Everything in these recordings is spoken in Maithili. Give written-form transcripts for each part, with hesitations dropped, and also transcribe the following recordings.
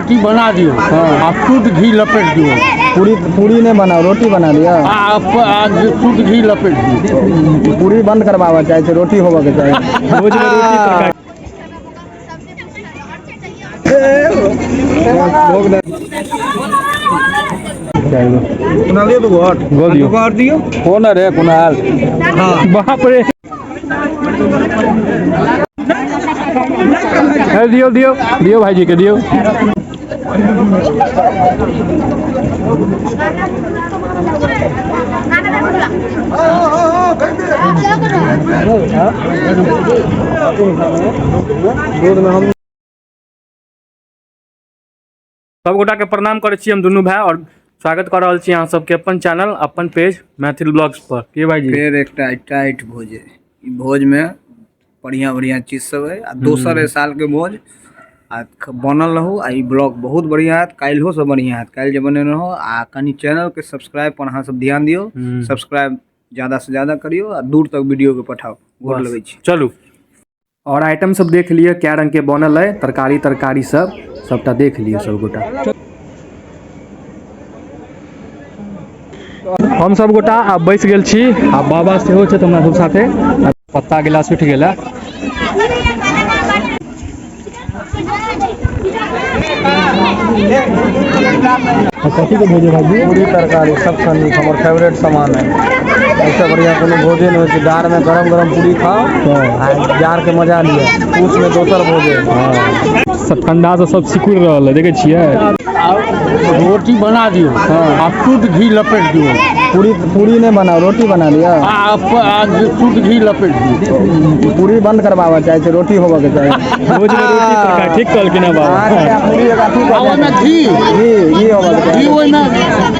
रोटी बना दियौ। हाँ। आ शुद्ध घी लपेट दियौ। पूरी पूरी नहीं बनाओ, रोटी बना दिया। आ शुद्ध घी लपेट दियौ। पूरी बंद करवाबऽ चाहे छै, रोटी होबऽ के चाही। भोज में रोटी तरकारी। भोग दे। गोल दियौ। कोन रे कुणाल? बाप रे, हे दियौ दियौ दियौ भाईजी के दियौ। दूध में हम सब गोटा के प्रणाम करै छी हम दुनू भाई और स्वागत कर रहल छी अहाँ सबके अपन चैनल अपन पेज मैथिल ब्लॉग्स पर। के भाईजी फेर एकटा टाइट भोज है। ई भोज में बढ़िया बढ़िया चीज सब है आ दोसर है साल के भोज आ बनल रहू। आ ई ब्लॉग बहुत बढ़िया है, काल्हिओ से बढ़िया है, काल्हि जे बनेने रहो। आ कनि चैनल के सब्सक्राइब पर अहाँ सब ध्यान दियौ, सब्सक्राइब ज्यादा से ज्यादा करियौ आ दूर तक वीडियो के पठाउ। गोर लगै छी। चलू और आइटम सब देख लिअ, कै रंग के बनल है, तरकारी तरकारी सब सबटा देख लिअ सब गोटा। हम सब गोटा आब बैस गेल छी आ बाबा सेहो छथि हमरा सब साथे। आ पत्ता गिलास उठि गेल है। कथी के भोज है भाईजी? पूरी तरकारी सबसँ नीक, हमर फेवरेट सामान है। एहिसँ बढ़िया कोनो भोजे नहि होइ छै। जाड़ में गरम गरम पूरी खाओ आ जाड़ के मजा लिअ। पूस में दोसर भोज है। हाँ। सब ठंडा से सब सिकुड़ रहल है, देखे छियै। आ रोटी बना दियौ। हाँ। आ शुद्ध घी लपेट दियौ। पूरी पूरी नहीं बनाओ, रोटी बना दिया। आ शुद्ध घी लपेट दियौ। पूरी बंद करवाबऽ चाहे छै, रोटी होबऽ के चाही। भोज में रोटी तरकारी ठीक कहलखिन हँ बाबा। अहाँके पूरी एक अथी आ कऽ ओहिमे घी, घी घी होबऽ के घी चाही। ओहिमे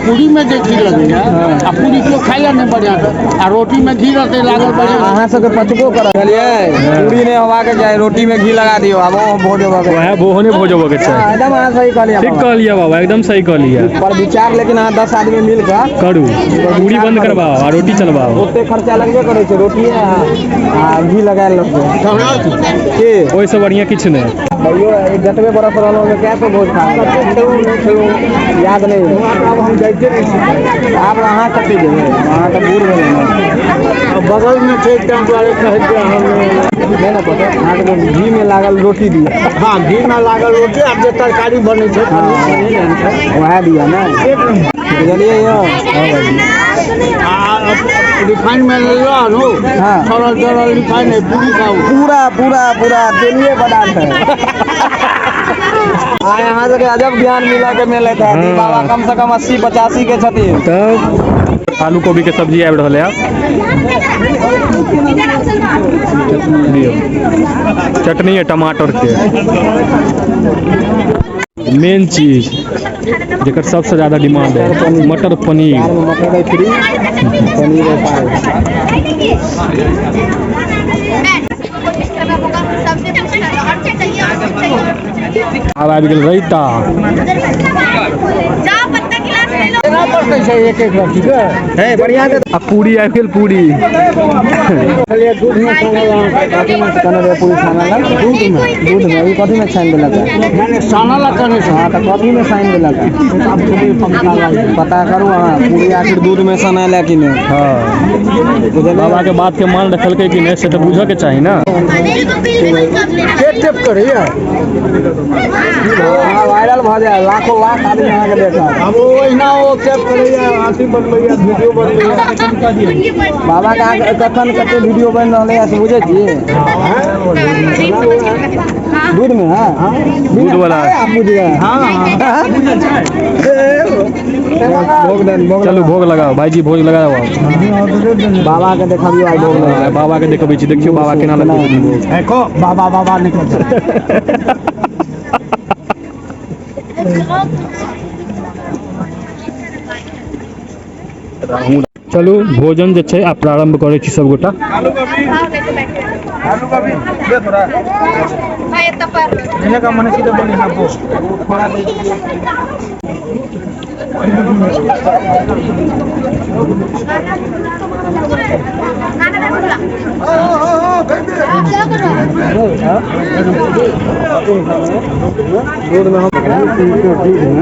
पूरी में जे घी लगैया आ पूरी केओ खाइला नहि बढ़िया से, आ रोटी में घी रहतै लागल बढ़िया। अहाँ सबके पचबो करत बुझलियै। पूरी नहीं होबा के चाही, रोटी में घी लगा दियौ, आब ओ भोज होबऽ के वएह ओहो भोज होबऽ के चाही। एकदम अहाँ सही कहलियै ठीक बाबा। कहलियै बाबा, एकदम सही कहलियै। पर विचार लेकिन अहाँ 10 आदमी मिल कऽ करू, पूरी बंद करवाओ आ रोटी चलवाओ। ओते खर्चा लगबे करै छै, रोटिए आ घी लगा लेलकै की ओहिसँ बढ़िया किछु नहि। तैयो जतबे बरस रहलहुँ ओहिमे कए सौ भोज खा खेलहुँ, याद नहि। आब हम जाइते नहि छी। आब अहाँ कतऽ जेबै, अहाँ तऽ बूढ़ भेलहुँ ने। बगल में छै ताहि दुआरे कहै छै हम नहि ने पता। अहाँके तऽ घी में लागल रोटी दिअ। हाँ, घी में लागल रोटी आ जे तरकारी बनै छै, पनीर एहन छै, वएह दिअ ने, बुझलियै यौ। आ रिफाइन में लेलहुँ नु। हाँ। सड़ल जड़ल रिफाइन है, पूरी खाउ। पूरा पूरा पूरा तेलिए पदार्थ है। आइ अहाँ सबके अजब ज्ञान मिलऽ के मिलैत है। ई बाबा कम से कम 80-85 के छथिन। तब आलू कोबी के सब्जी आबि रहल है। दियौ चटनी है टमाटर के, मेन चीज जेकर सबसे ज्यादा डिमांड है मटर पनीर। मटर है फ्री, पनीर है पाय। आब आबि गेल रायता। केना पड़तै छै एक एक रोटी के? हे बढ़िया से। आ पूरी आबि गेल, पूरी। खाली दूध में सानल अहाँके। कथी में कने रे पूरी सानल? दूध में। दूध में ई कथी में छानि देलक? माने सानल कने छै। हाँ, तऽ कथी में छानि देलक? आब पूरी पकड़ा लागल। पता करू अहाँ, पूरी आखिर दूध में सनायल है कि नहि। हाँ, बाबा के बात के मान रखलकै कि नहि से तऽ बुझऽ के चाही ने। के टेप करैया? अहाँ वायरल भऽ जायब, लाखों लाख आदमी अहाँके देखत। आब ओ ओहिना ओ टेप करैया, अथी बनबैया, वीडियो बनबैया। बाबा के अहाँ कखन कते वीडियो बनि रहलै है से बुझै छी? दूध में? हाँ, दूध वाला। आप बुझ गए। हाँ। भोग दे, भोग। चलू भोग लगाओ भाईजी, भोज लगाओ आब। बाबा के देखबियौ आइ भोग लगा। बाबा के देखबै छी, देखियौ बाबा केना लगबै छथिन भोग। देखो बाबा बाबा निकल। चलू भोजन जे छै आब प्रारंभ करै छी सब गोटा।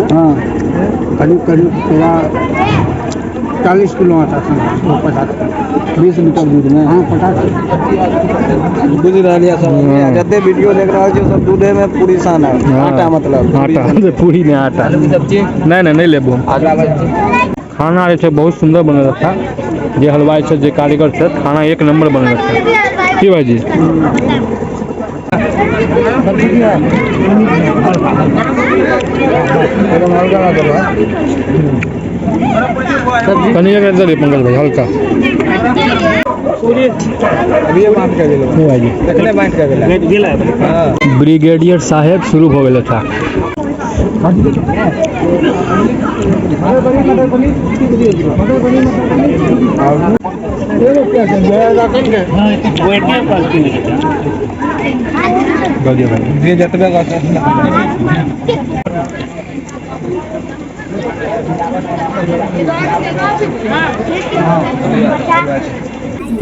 हाँ, करीब करीब तेरा 40 किलो आटा था, 50 किलो। 20 लीटर दूध में। हाँ, 50। बुझि रहल यऽ सब। जते वीडियो देख रहल छी, सब दूधे में पूरी सानल, आटा मतलब। आटा, पूरी नहि, आटा। नहि नहि, नहि लेबो हम। खाना जे छै बहुत सुन्दर बनल था। जे हलवाई छै, जे कारीगर छै, खाना एक नंबर बनल छै। की भाईजी? एकदम हल्का ना करो। कनी एक दे पंकज भाई हल्का। अभी बांट के गेलो। नहीं भाईजी। देखने बांट के गेला। हाँ। ब्रिगेडियर साहेब शुरू हो गेल था। दऽ दियौ भाई। जे जतबे का।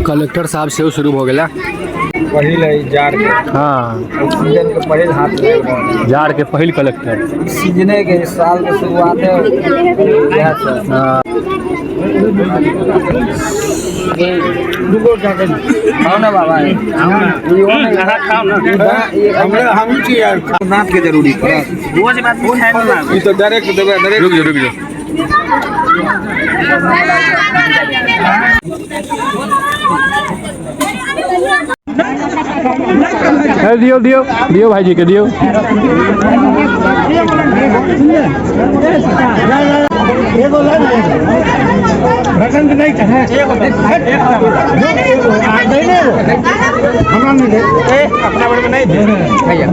कलेक्टर साहब सेहो शुरू भऽ गेला। पहिल है जाड़ के। सीजन के पहिल हाथ लग रहल है। जाड़ के पहिल कलेक्टर। सीजने के, इस साल के शुरुआत है इएह से। खाओ ना बाबा, इहो नहीं खाओ ना। हमरा हम छी यार। दांत के जरूरी पड़त। ई तो डायरेक्ट देबै, डायरेक्ट। रुक जाओ, रुक जाओ। अरे दियो, दियो, दियो, भाईजी के दियो। एगो ले ले, रतन के नहीं चाहे। एगो आ दे ने, हमरा नहीं दे। अपना बड़ में नहीं दे भैया।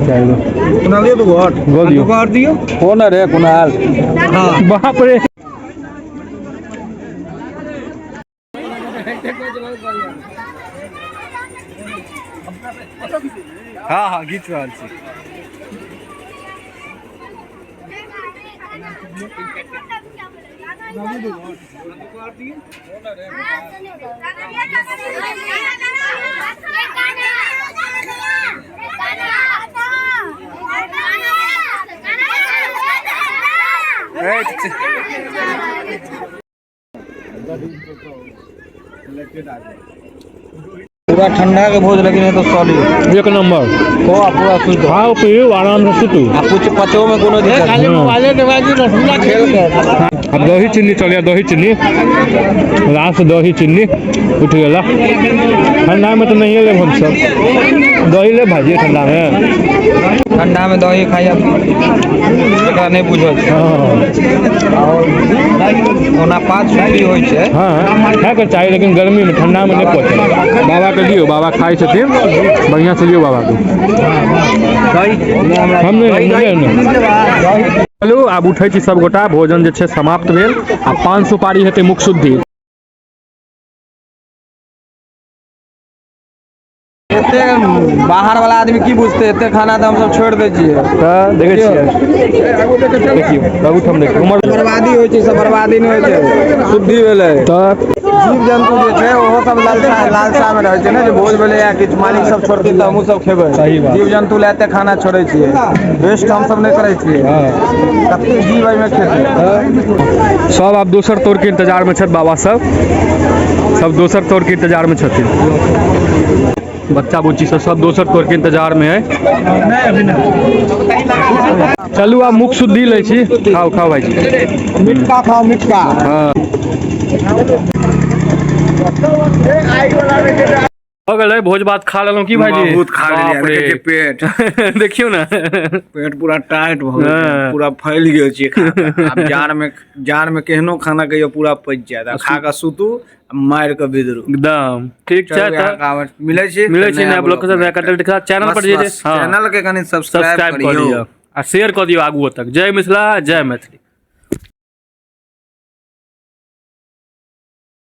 चलो। कुणाल दियो तो घट। गोल दियो। घर दियो कोन रे कुणाल? बाप रे। हाँ हाँ, घीच रहल छी। पूरा ठंडा के भोज, लेकिन ये तो सॉलिड। एक नंबर। खोआ पूरा शुद्ध। खाओ, पियो, आराम से सुतू। आ कुछ पचो में कोनो दिक्कत खाली नहीं। मोबाइले दबाई, रसगुल्ला खेल के। अब दही चीनी चलिए, दही चीनी रात से दही चीनी उठ गया। ठंडा में तो नहीं लेब हम सब दही ले भाजी ठंडा में। ठंडा में दही खाइए, एकरा नहीं बुझल छै। और ओना पाँच शुद्धि होइ छै। हाँ, खायके चाही, लेकिन गर्मी में, ठंडा में नहीं पहुँचे। बाबा के दियो, बाबा खाइ छथिन। बढ़िया से दियो बाबा के। हम नहीं, नहीं, नहीं। चलू, आब उठै छी सब गोटा। भोजन जे छै समाप्त भेल आ पान सुपारी हेतै मुख शुद्धि। एते बाहर वाला आदमी की बुझते? एते खाना तऽ हमसब छोड़ि दै छियै। तऽ देखै छियै, देखियौ बाबू ठाम, देखियौ उमर। बर्बादी होइ छै, सब बर्बादी नहि होइ छै, शुद्धि भेलै। तऽ जीव जन्तु जे छै, ओहो सब लालसा लालसा मे रहै छै ने, जे भोज भेलै या किछु, मालिक सब छोड़तै तऽ हमहूँ सब खेबै। सही बात। जीव जन्तु लए एते खाना छोड़ै छियै, वेस्ट हमसब नहि करै छियै। कते जीव एहिमे खेतै? सब आब दोसर तौर के इंतजार में छथि। बाबा सब, सब दोसर तौर के इंतजार में छथिन। बच्चा बुच्ची सब, सब दोसर तौर के इंतजार में है। चलू, आब मुख शुद्धि लै छी। खाओ, खाओ भाईजी। मिटका खाओ, मिटका। हाँ, हो गेलै भोज भात, खा लेलहुँ। की भाईजी? बहुत खा लेलियै। बाप रे। देखै छियै पेट। देखियौ ने। पेट पूरा टाइट भऽ गेल। पूरा फैल गेल छै खा कऽ। आब जाड़ में केहनो खाना कहियो पूरा पचि जायत। आ खा कऽ सुतू आ मारि कऽ बिदरू। एकदम ठीक छै। चलू, तऽ यहाँ मिलै छी। मिलै छी नया ब्लॉग के साथ, नया कंटेंट के साथ। चैनल पर जे चैनल के कनि सब्सक्राइब सब्सक्राइब कऽ करियौ। दियौ आ शेयर कऽ दियौ आगुओ तक। जय मिथिला, जय मैथिली।